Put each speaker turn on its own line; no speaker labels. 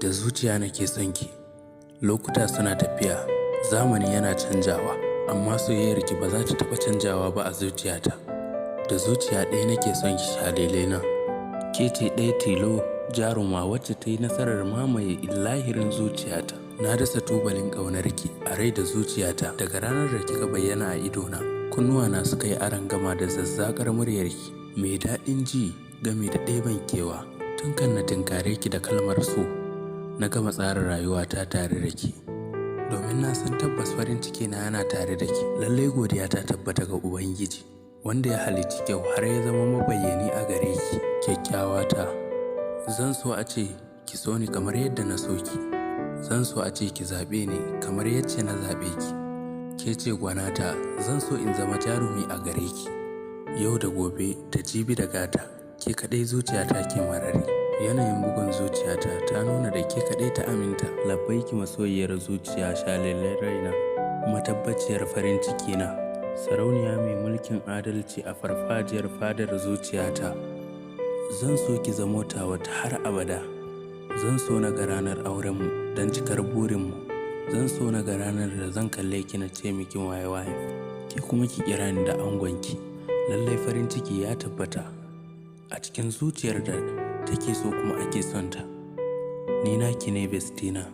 Da zuciya nake son ki. Lokuta suna tafiya, zamani yana canjawa, amma soyayyarki ba za ta taɓa canjawa ba a zuciyata. Da zuciya ɗaya nake son ki, shalelena. Ke ce ɗaya tilo jaruma wacce ta yi nasarar mamaye illahirin zuciyata. Na dasa tubalin ƙaunarki a rai da zuciyata daga ranar da kika bayyana a idona. Kunnuwana suka yi arangama da zazzaƙar muryarki mai daɗin ji gami da ɗeben kewa. Tun kan na tinkare ki da kalmar so, na gama tsara rayuwata tare da ke. Domin na san tabbas farin cikina yana tare da ke. Lallai godiya ta tabbata ga Ubangiji, wanda ya halicci kyau har ya zama mabayyani a gare ki, kyakkyawata. Zan so a ce ki so ni kamar yadda na so ki. Zan so a ce ki zaɓe ni kamar yacce na zaɓe ki. Ke ce gwanata, zan so in zama jarumi a gare ki. Yau da gobe da jibi da gata, ke kaɗai zuciyata ke marari. Yanayin bugun zuciyata ta nuna da ke kaɗai ta aminta. Labbaiki masoyiyar zuciya, shalelen raina, matabbaciyar farin cikina, sarauniya mai mulkin adalci a farfajiyar fadar zuciyata. Zan so ki zamo tawa ta har abada. Zan so na ga ranar aurenmu don cikar burinmu. Zan so na ga ranar da zan kalle ki na ce miki my wife, ke kuma ki kira ni da angonki. Lallai farin ciki ya tabbata a cikin zuciyar da take so kuma ake son ta. Ni naki ne, bestina.